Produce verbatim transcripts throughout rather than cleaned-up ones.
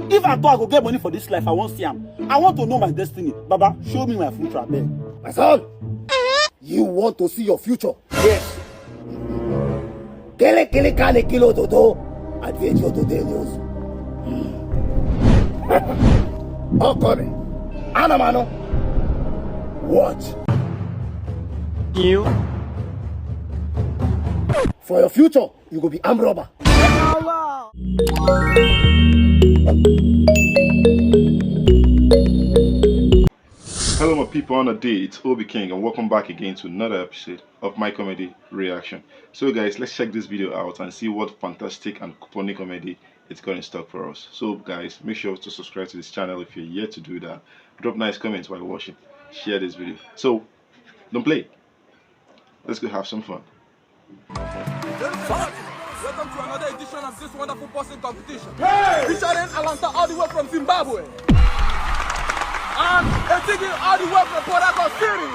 If I thought I go get money for this life, I won't see am. I want to know my destiny. Baba, show me my future, abeg. My son, you want to see your future? Yes. Kele kele kane kilo toto. At the age of today news. Okore. Anamano. Watch. You. For your future, you go be armed robber. Hello, my people on a day. It's Obi King, and welcome back again to another episode of my comedy reaction. So, guys, let's check this video out and see what fantastic and funny comedy it's got in stock for us. So, guys, make sure to subscribe to this channel if you're yet to do that. Drop nice comments while watching. Share this video. So, don't play. Let's go have some fun. Welcome to another edition of this wonderful boxing competition. Hey! Featuring Alanta all the way from Zimbabwe. And Etigi all the way from Port Harcourt City.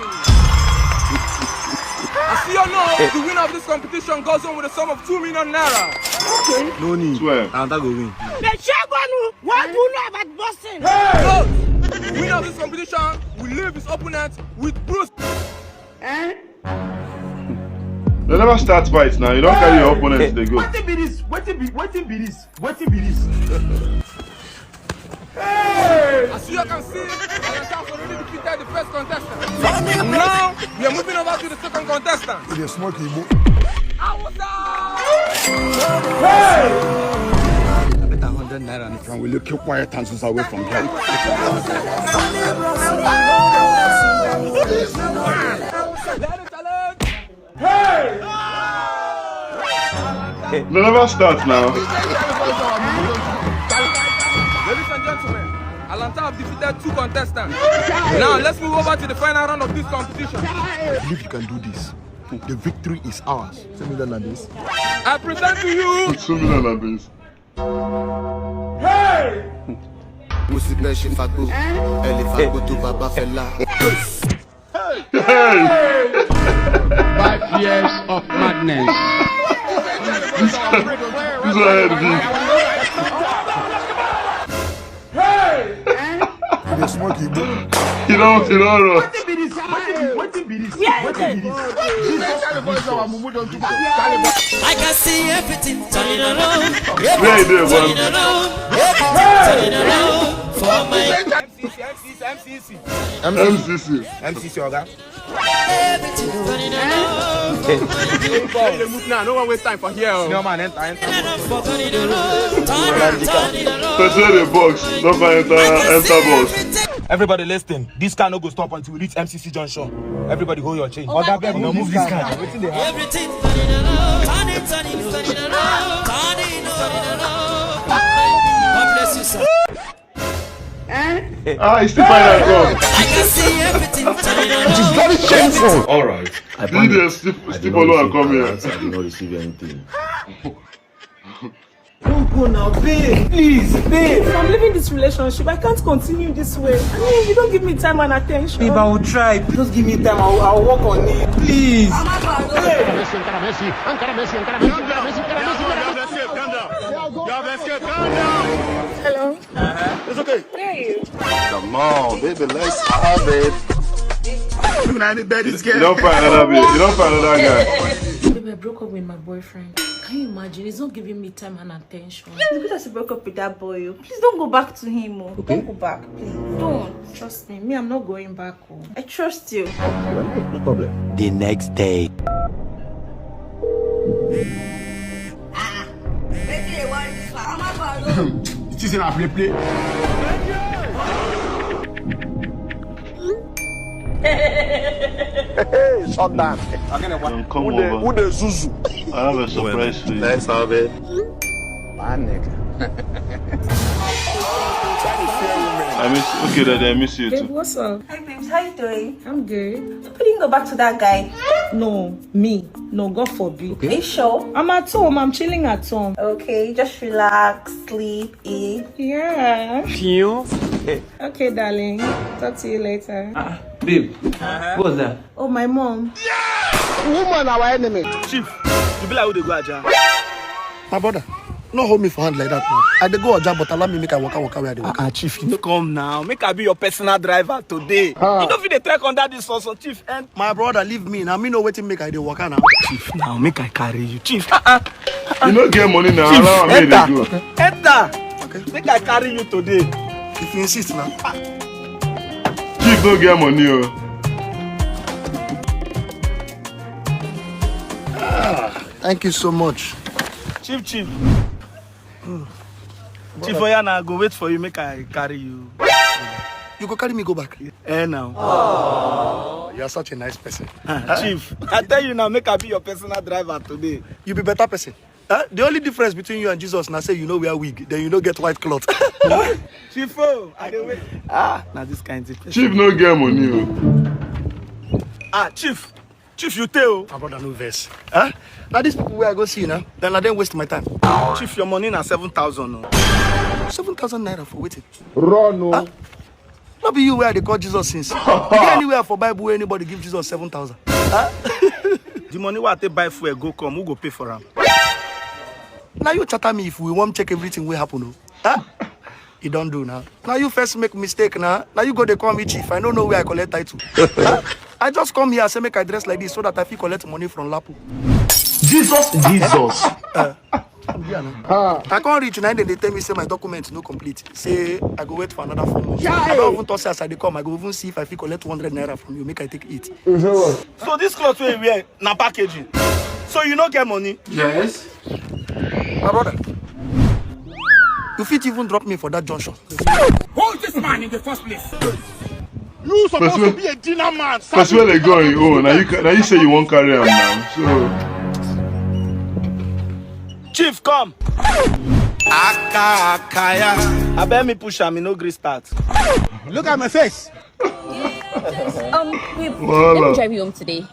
As you all know, the winner of this competition goes home with a sum of two million naira. Okay. No need. Swear. Alanta go win. The chairman, what do you know about boxing? Hey! So, the winner of this competition will leave his opponent with bruise. Eh? They never start fight now. You don't carry your opponents, they go. Wetin be this? Wetin be wetin be this? Wetin be this? Hey! As you can see, Alanta has already defeated the first contestant. Now, we are moving over to the second contestant. They smoke Igbo. Awusa! Hey! I bet a hundred naira and can we look you quiet and just away from here. Let it challenge. Hey! They never start now. Ladies and gentlemen, Alanta have defeated two contestants. Now let's move over to the final round of this competition. I believe you can do this. The victory is ours. Two million and this. I present to you. Two million and this. Hey! Pussy bẹ́ẹ̀ ṣe fagbó, ẹ lè fagbó tó bàbá Fẹlá. Hey! Five years of madness. This one head big. Hey! You dey smoke Igbo? You don't, you don't run. Wetin be this? Wetin be this? Wetin be this? Wetin be this? I can see everything turning around. Where you dey, man? Everything turning around for my M C C, M C C, M C C. M C C. M C C. M C C, oga. Everything turning around. Hey, they move now. No one waste time for here. Oh. No man, enter, enter. Person in the box. Don't find enter, enter box. Everybody listen. This car no go stop until we reach M C C junction. Everybody hold your change. Oga, beg, move this car. Wetin dey happen? Everything turning around. Turning, turning, turning around. Turning, turning around. God bless you, sir. Ah, you still find that come. I can see everything turning around. It is very shameful. All right. I panic. Still, still follow and come here. I did not receive anything. Don't go now, babe. Please, babe. I'm leaving this relationship. I can't continue this way. I mean, you don't give me time and attention. Babe, I will try. Just give me time. I will, I will work on it. Please. Hello. It's okay. Where are you? Come on, baby, let's have it. Look at the bed is getting. You don't find another babe. You don't find another guy. Babe, I broke up with my boyfriend. Can you imagine? He's not giving me time and attention. It's good that you broke up with that boy. Oh. Please don't go back to him. Oh. Okay. Don't go back, please. Don't. Trust me. Me, I'm not going back. Oh. I trust you. Well, no problem. The next day. Wetin dey worry this one? How am I going to do? It is in a play play. Hey, shut down. Come over. Who dey zuzu? I have a surprise for you. Let's have it. My nigga. I miss. Okay, Daddy, I miss you too. Babe, what's up? Hi, babes. How you doing? I'm good. You didn't go back to that guy? No, me. No, God forbid. Okay. Are you sure? I'm at home. I'm chilling at home. Okay, just relax, sleep, eat. Yeah. Pio. Okay, darling. Talk to you later. Ah, babe. Uh-huh. What was that? Oh, my mom. Woman, our enemy. Chief, you be like who dey go Aja? My brother. No hold me for hand like that now. I dey go Oja, but allow me make I waka waka where I dey waka. Ah, ah, chief, you no come now. Make I be your personal driver today. Ah. You no fit dey trek under this sun, so chief. And my brother, leave me now. Me know wetin make I dey waka now. Chief, now make I carry you, chief. Ah, ah. You no get money now. Chief, allow me dey go. Enter. Okay. Make I carry you today. If you insist now. Chief no get money o. Ah, thank you so much. Chief, chief. Chief, oya na, I go wait for you, make I carry you. You go carry me go back? Eh, now. Oh, you are such a nice person. Ah, chief, I tell you now, make I be your personal driver today. You be better person. Eh? The only difference between you and Jesus na say you no wear wig, then you no get white cloth. Chief, oh, I dey wait. Ah, na this kind thing. Chief no get money o. Ah, chief. Chief, you tell. My brother, no vex. Eh? Now these people where I go see now, then I don't waste my time. Chief, your money na seven thousand, no? Seven thousand naira for waiting. Run, no. Huh? No be you where they call Jesus since. You get anywhere for Bible where anybody give Jesus seven thousand? Huh? The money wey I take buy fuel go come, who go pay for am? Now you chatter me if we wan check everything wey happen o. Huh? You don't do now. Now you first make mistake now. Now you go dey call me chief. I don't know where I collect title. Huh? I just come here say make I dress like this so that I fit collect money from Lapo. Jesus, Jesus. Uh, I can't reach now. Then they tell me say my documents no complete. Say I go wait for another four months. I don't even talk say as I dey come, I go even see if I fit collect one hundred naira from you. Make I take it. So this cloth wey you wear na packaging. So you no get money? Yes. My brother, you fit even drop me for that junction. Who is this man in the first place? You supposed to be a dinner man. Person wey dey go on your own. Now you ca- now you say you won't carry am now. So Chief, come. Aka Akaya. I bet me push am, e no gree start. Look at my face. Um, babe, let me drive you home today.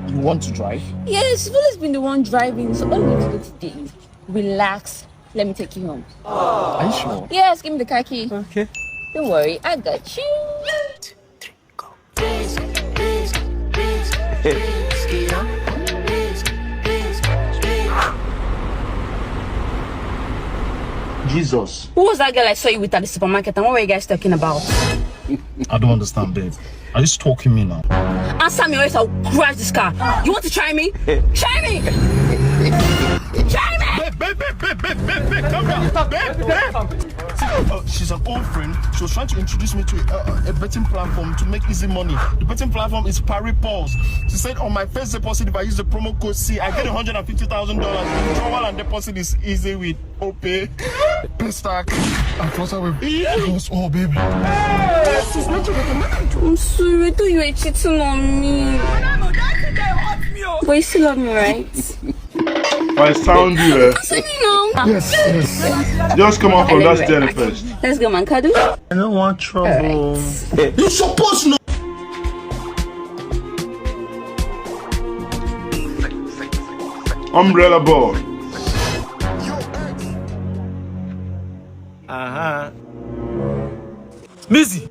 You want to drive? Yes, you've always been the one driving, so all you need to do today is relax. Let me take you home. Are you sure? Yes, give me the car key. Okay. Don't worry, I got you. Jesus. Who was that girl I saw you with at the supermarket, and what were you guys talking about? I don't understand, babe. Are you stalking me now? Answer me, or else I'll crash this car. You want to try me? Try me! Try me! Babe, babe, babe, babe, babe, babe, babe, calm down. Babe, babe. See, uh, she's an old friend. She was trying to introduce me to a, a, a betting platform to make easy money. The betting platform is Parry Pulse. She said on my first deposit, if I use the promo code C, I get a hundred and fifty thousand dollars. Withdrawal and deposit is easy with Opay, Pestack, and Flutterwave. It was all, baby. I'm sorry, I thought you were cheating on me. But you still love me, right? I sound you, eh? Answer me now. Yes, yes. Just come out from that stair first. Let's go, man. Kadu. I don't want trouble. You supposed to know. Umbrella boy. Uh-huh. Mizzy.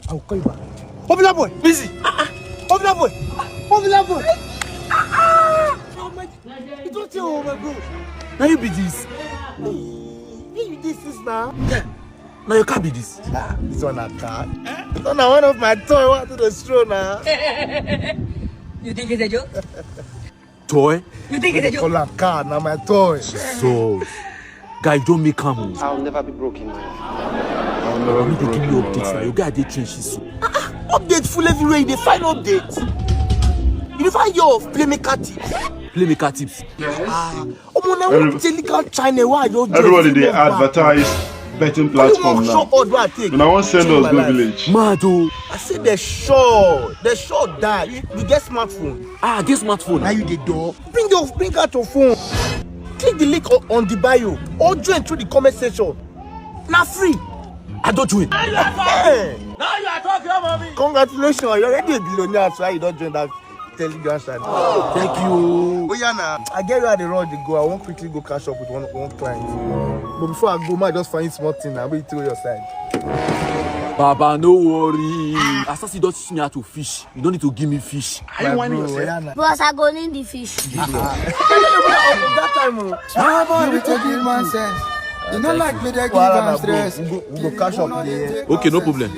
I'll call you back. Popular boy. Mizzy. Popular boy. Popular boy. Oh my, you don't tell, oh my God. Now you be this. Hey, you this is now. Now your car be this. Ah, this one a car. This one na one of my toy. What to the stroll now? You think it's a joke? Toy? You think it's a joke? Call am car, na my toy. So, guy, don't make am o. I'll never be broken. I'll never be broken. Give me updates now. Your guy dey trenches so. Ah, ah, update full everywhere. You dey find update. You dey find your playmaker tips. Playmaker tips. Yes. Ah, omo, na one telegram channel wey I just join. Everybody dey advertise betting platform now. Una wan send us go village. Mad o. I say they sure, they sure die. You, you get smartphone. Ah, get smartphone. Now you dey door. Bring your, bring out your phone. Click the link on, on the bio or join through the comment section. Na free. I don't win. Hey. Now you are talking, mommy. Congratulations, you're already a billionaire. That's why you don't join that Telegram channel. Thank you. Oh yeah, now I get where the road dey go. I wan quickly go catch up with one, one client. But before I go, ma just find small thing now. Wait till your side. Baba, no worry. As I see, don't teach me how to fish. You don't need to give me fish. Are you warning yourself? Boss, I go need the fish. That time, oh. Small boy, we take give man sense. You know, like me, they give am stress. We go cash up there. Okay, no problem.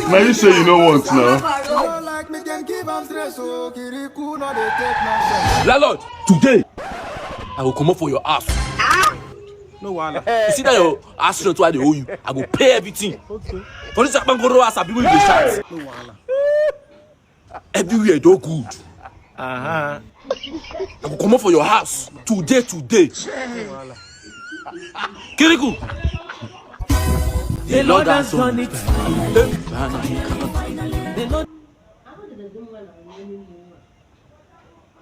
Now you say you no want now. You know, like me, they give am stress. Oh, Kiriku, no, they take nonsense. Landlord, today I will come up for your house. No wahala. You see that your house rent wey I dey owe you, I go pay everything. For this Akpankoro house, I be wey dey shout. No wahala. Everywhere don good. Uh-huh. I go comot for your house today, today. Kiriku. The Lord has done it.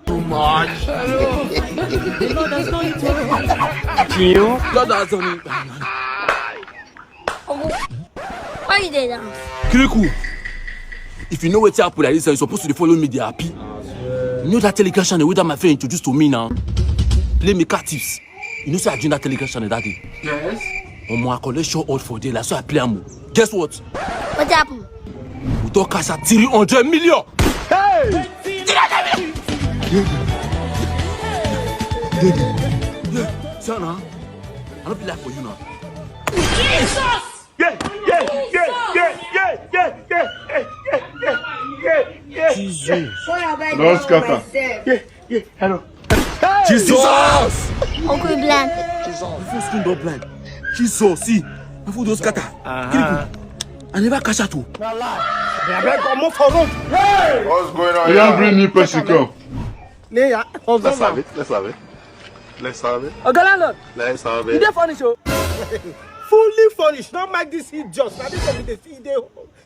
Too much. Lord has done it. Why you dey down? Kiriku, if you know wetin happen like this, you suppose to dey follow me dey happy. You know that Telegram channel wey that my friend introduce to me now? Play me captives. You know say I join that Telegram channel that day. Yes. Omo, I collect sure odd for there, like so I play am o. Guess what? What happen? We don cash out three hundred million. Hey! Three hundred million! Yeah, yeah, yeah. See now, I no fit lie for you now. Jesus! Yeah, yeah, yeah, yeah, yeah, yeah, yeah, yeah, yeah, yeah, yeah, yeah, yeah, yeah. Jesus. Sorry, I beg Don't you scatter. myself. Yeah, yeah, hello. Jesus! Uncle blind. My phone screen don blind. Jesus, see, my phone don scatter. Uh-huh. I never cash out o. Na lie. Abeg, comot for road. What's going on You don't bring new person come. Leya, Let's have observe. It. Let's have it. Let's have it. Oga landlord, Let's have you it. Dey furnish o. Fully furnished. Don't mind this idiot. Na this one be dey see dey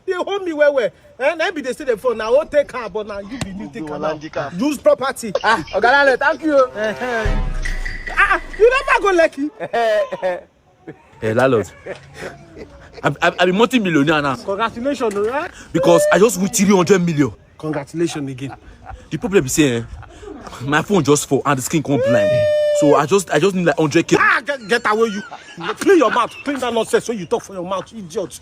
dey hold me well well. Eh, na be dey see the phone. Na o take am, but na you be new take am. Use property. Ah, Oga landlord, thank you. Ah, you never go Lekki. Hey, landlord. I, I, I be multi-millionaire now. Congratulations, o, eh? Because I just win three hundred million. Congratulations again. The problem is say, eh, my phone just fall and the screen come blind. So I just I just need like hundred K. Ah, get, get away you. Clean your mouth. Clean that nonsense wey you talk for your mouth, idiot.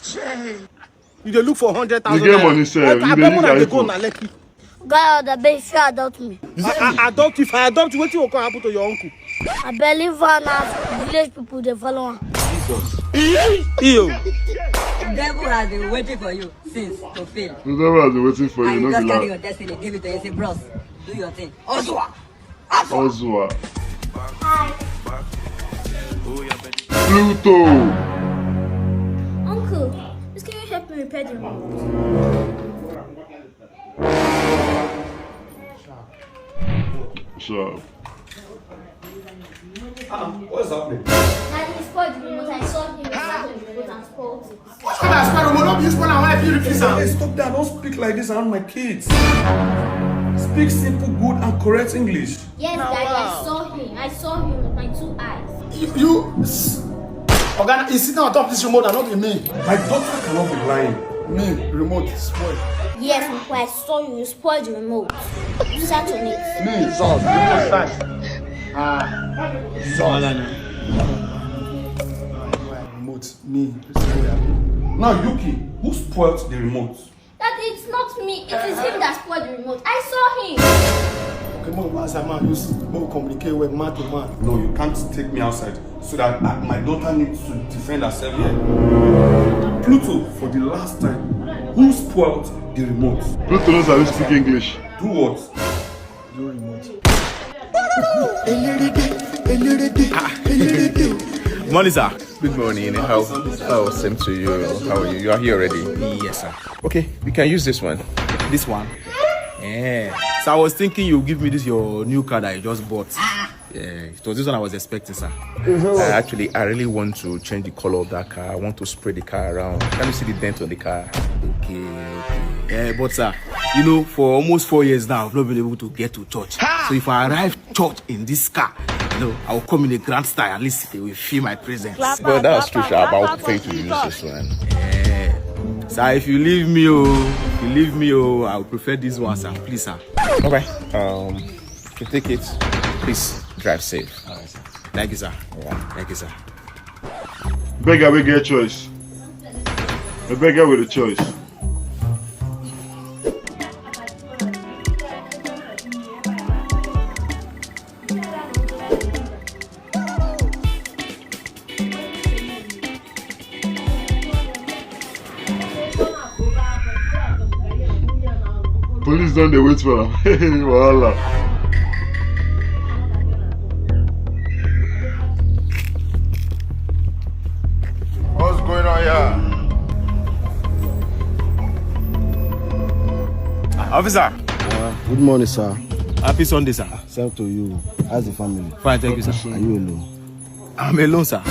You dey look for hundred thousand. You get money, sir. You dey Abeg, use una dey iPhone. Go na Lekki. God, I beg you, adopt me. I, I adopt. If I adopt you, wetin go come happen to your uncle? I believe one house village people dey follow am. Iyo. Devil has been waiting for you since to fail. The devil has been waiting for you. And you No be just carry lie. Your destiny, give it to him. Say, bros, do your thing. Ozua! Ozua. Pluto. Uncle, please can you help me repair the remote? Sure. Ah, what's happening? Daddy, he spoiled the remote. I saw him. He sat on the remote and spoiled it. What kind of spoil remote? No be you spoil am. Why you repeat am? Hey, stop that. Don't speak like this around my kids. Speak simple, good, and correct English. Yes, Daddy, I saw him. I saw him with my two eyes. You, you s- Oga, you sit down on top this remote and not be me. My daughter cannot be lying. Me, remote spoil. Yes, Uncle, I saw you. You spoiled the remote. You sat on it. Me, so remote fast. Ah, so remote. Me. Now, Yuki, who spoiled the remote? That it's not me. It is him that spoiled the remote. I saw him. Okay, mo was a man. You see, mo communicate with man to man. No, you can't take me outside so that uh, my daughter needs to defend herself here. Pluto, for the last time, who spoiled the remote? Pluto knows how to speak English. Do what? Do remote. Morning, sir. Good morning. How? Oh, same to you. How are you? You are here already. Yes, sir. Okay, we can use this one. This one. Yeah. So I was thinking you give me this your new car that you just bought. Yeah, it was this one I was expecting, sir. Uh, actually, I really want to change the color of that car. I want to spray the car around. Can you see the dent on the car? Okay, okay. Yeah, but sir, you know, for almost four years now, I've not been able to get to church. So if I arrive church in this car, you know, I will come in a grand style. At least they will feel my presence. But that's true, sir. But I would prefer you to use this one. Yeah. Sir, if you leave me, oh, if you leave me, oh, I would prefer this one, sir. Please, sir. Okay. Um, to take it, please drive safe. All right, sir. Thank you, sir. Yeah. Thank you, sir. Beggar, we get choice. I beg you with a choice. Police don dey wait for am. Wahala. What's going on here? Officer. Uh, good morning, sir. Happy Sunday, sir. Same to you. How's the family? Fine, thank you, sir. Are you alone? I'm alone, sir.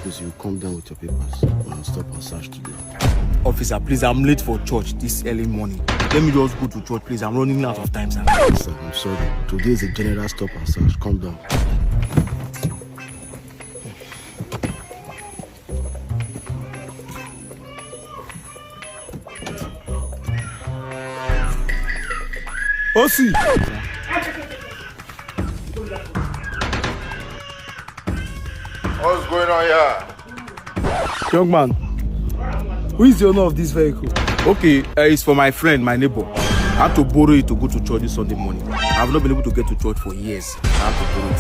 Please, you come down with your papers. We'll stop and search today. Officer, please, I'm late for church this early morning. Let me just go to church, please. I'm running out of time, sir. Sir, I'm sorry. Today is a general stop and search. Come down. O C. What's going on here? Young man, who is the owner of this vehicle? Okay, uh, it's for my friend, my neighbor. I had to borrow it to go to church this Sunday morning. I've not been able to get to church for years. I had to borrow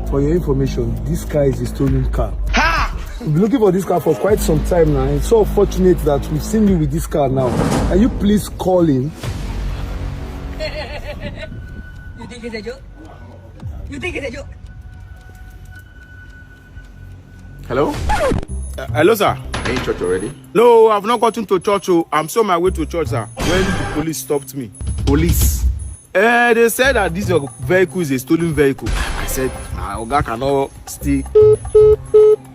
it. For your information, this car is a stolen car. Ha! We've been looking for this car for quite some time now. It's so unfortunate that we've seen you with this car now. Can you please call him? You think it's a joke? You think it's a joke? Hello? Uh, hello, sir. Are you in church already? No, I've not gotten to church. Oh. I'm still on my way to church, sir. When the police stopped me. Police? Eh, they said that this your vehicle is a stolen vehicle. I said, my oga cannot stay.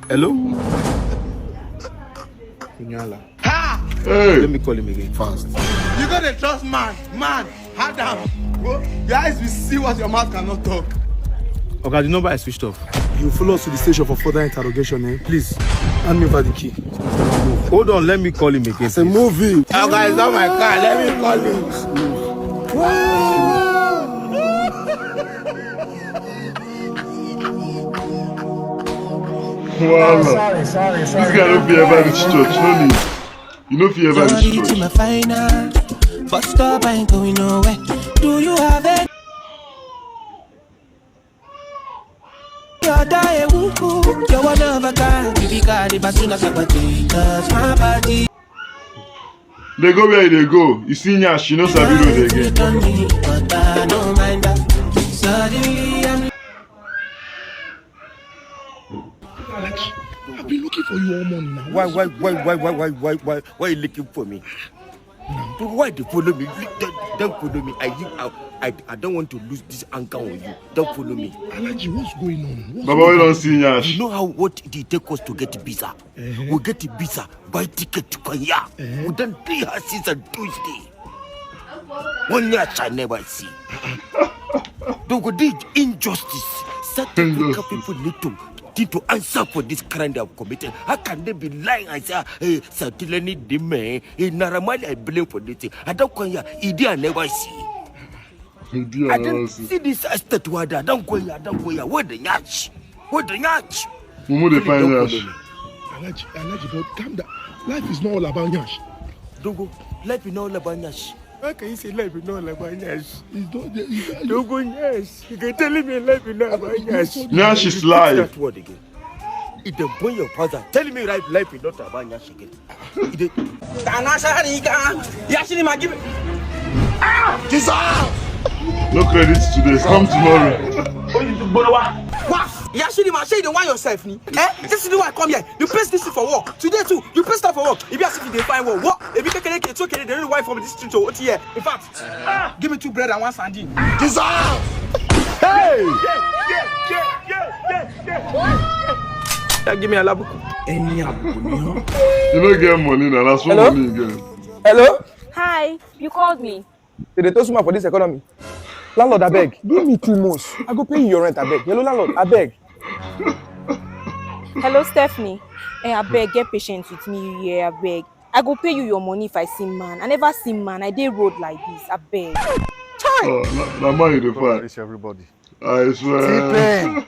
Hello? Kunyala. Ha! Hey! Let me call him again. Fast. You gotta trust man, man. Adam, bro, your eyes will see what your mouth cannot talk. Oga, the number is switched off. You follow us to the station for further interrogation, eh? Please, hand me over the key. Hold on, let me call him again. It's a movie. Oga, it's not my car. Let me call him. Wow. Sorry, sorry, sorry. This guy don't be ever reach church. No need. You know if you ever reach church. Final. Bus stop, I ain't going nowhere. Do you have any? You're one of a kind. You be God, if I soon as I touch my body. They go where they go. You see Nyash, you know Sabi Road again. But I don't mind that. Suddenly I'm Alex, I've been looking for you all morning now. Why, why, why, why, why, why, why, why, why are you looking for me? Why they follow me? Don't, don't follow me. I, I, I, I don't want to lose this anchor on you. Don't follow me. Alhaji, what's going on? What's Baba, we going don't on? See Nyash. You know how what it take us to get visa? Uh-huh. We get a visa, buy ticket to Kenya. Uh-huh. We don't pay her since on Tuesday. One year I never see. Don't go did injustice. Certain African people need to need to answer for this crime they have committed. How can they be lying and say, hey, certainly the man, hey, Naramali, I blame for this thing. I don't come here, Idi I never see. Idi I I never don't see. See this estate where I don't go here, I don't go here. Where the Nyash? Where the Nyash? Mumu dey find Nyash. Alhaji, Alhaji, but calm down. Life is not all about Nyash. Don't go. Life is not all about Nyash. How can you say life is not all about Nyash? It's not the, it's not Don't go Nyash. You can tell me life is not about Nyash. Nyash is life. That word again. If they burn your father, tell me right, life is not about Nyash again. If they Tanasharika. Yashirima, give me. Ah! Jesus! No credit today. Come tomorrow. What? Yashirima, say you don't want yourself, ni? Eh? This is why I come here. You paste this for work. Today too, you paste that for work. If you ask if you dey find work, what? If you take it, it's okay. They don't wife from this street to O T here. In fact, ah, give me two bread and one sardine. Jesus! Hey! Yeah, yeah, yeah, yeah, yeah, yeah. Yeah, give me a labuku. Any abuku, you know? You no get money now. That's one Hello? Money you get. Hello? Hi, you called me. They dey toast woman for this economy. Landlord, abeg, give me two months. I go pay you your rent, abeg. Hello, landlord, abeg. Hello, Stephanie. Eh, abeg, get patient with me, yeah, abeg. I go pay you your money if I see man. I never see man. I dey road like this, abeg. Chai! Oh, na, na man you dey find. Everybody. I swear. T-Pain.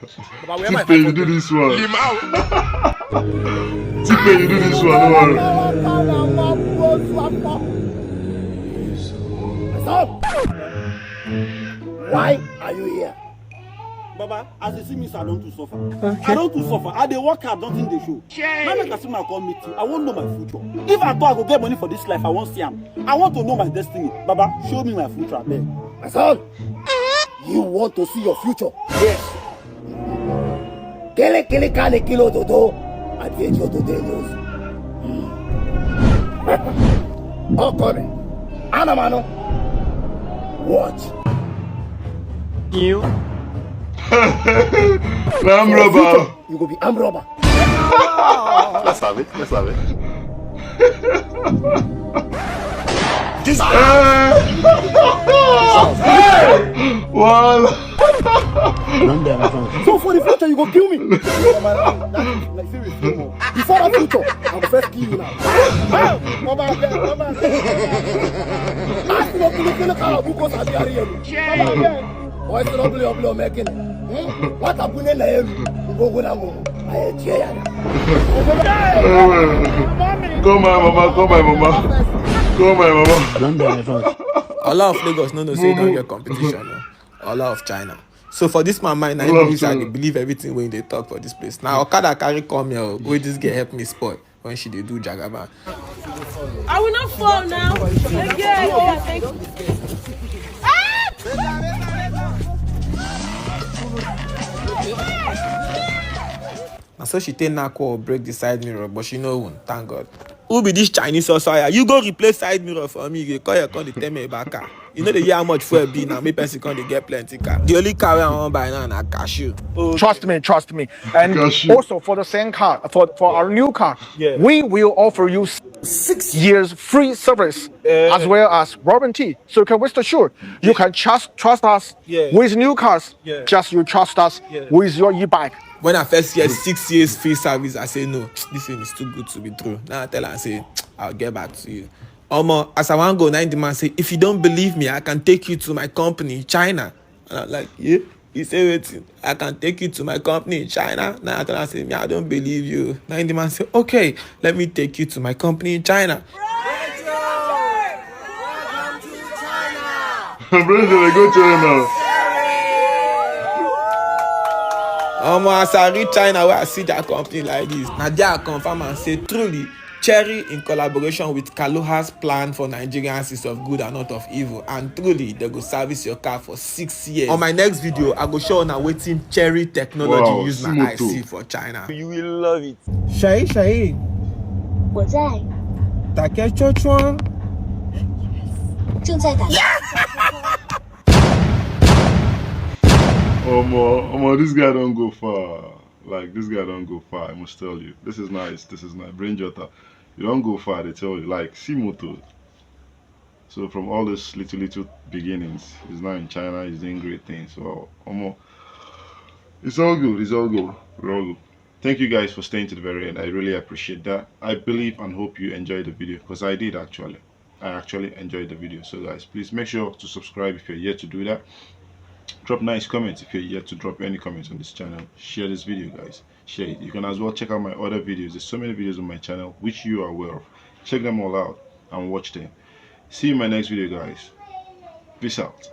Baba, where my T-Pain, you do phone? This one. Limau. T-Pain, you do this one. Don't worry. Why are you here? Baba, as you see me, sir, I don too suffer. I don too suffer. I dey work hard, nothing dey show. Now make I see my come meet you. I wan know my future. If I talk, I go get money for this life, I wan see am. I want to know my destiny. Baba, show me my future, abeg. My son, you want to see your future? Yes. Kele kele kale kilo dodo. At the age of today news. Okore. Anamano. Watch. You. Ram robber. You go be armed robber. Let's have it. Let's have it. Wow. So for the future, you go kill me. Like serious. Before that future, I go first kill you now. Come back, come back. Ask me to kill the car, who goes at the area. Come back. Why is it ugly, ugly, making? What a bunny name. Go go down. Call my mama, call my mama. Call my mama. All of Lagos no no say you don get competition. No? All of China. So for this my mind, I believe I dey believe everything when they talk for this place. Now Okada carry come here, oh, wey this girl help me spoil when she dey do jagaban. I will not fall now. Yeah, yeah, thank you. Na so she take knack wall break the side mirror, but she no wound, thank God. Who be this Chinese sorcerer? You go replace side mirror for me, you go call your come dey tell me about car. You know the year how much fuel be now, make person come dey get plenty car. The only car wey I wan buy now na cashew. Trust me, trust me. And also for the same car, for, for our new car, we will offer you six years free service as well as warranty. So you can rest assured you can trust trust us with new cars. Just you trust us with your e-bike. When I first hear six years free service, I say no, this thing is too good to be true. Now I tell her, I say, I'll get back to you. Omo, as I wan go, now the man say, if you don't believe me, I can take you to my company in China. And I'm like, yeah? He say, wait, I can take you to my company in China. Now I tell her, say, me, I don't believe you. Now the man say, okay, let me take you to my company in China. Bro, they go China. Omo, as I reach China, where I see that company like this, now there I confirm and say, truly, Cherry in collaboration with Kaloha's plan for Nigerians is of good and not of evil. And truly, they go service your car for six years. On my next video, I go show una wetin Cherry technology Wow, use my Simoto. Eye see for China. You will love it. Shayi Shayi, 我在 take your chuan. 正在打。 Omo, omo, this guy don't go far. Like, this guy don't go far, I must tell you. This is nice, this is nice. Brain Jotter, you don't go far, they tell you. Like, see motor. So from all these little, little beginnings, he's now in China, he's doing great things. So, omo, it's all good, it's all good, we're all good. Thank you guys for staying to the very end. I really appreciate that. I believe and hope you enjoyed the video, because I did actually. I actually enjoyed the video. So guys, please make sure to subscribe if you're yet to do that. Drop nice comments if you're yet to drop any comments on this channel. Share this video, guys. Share it. You can as well check out my other videos. There's so many videos on my channel which you are aware of. Check them all out and watch them. See you in my next video, guys. Peace out.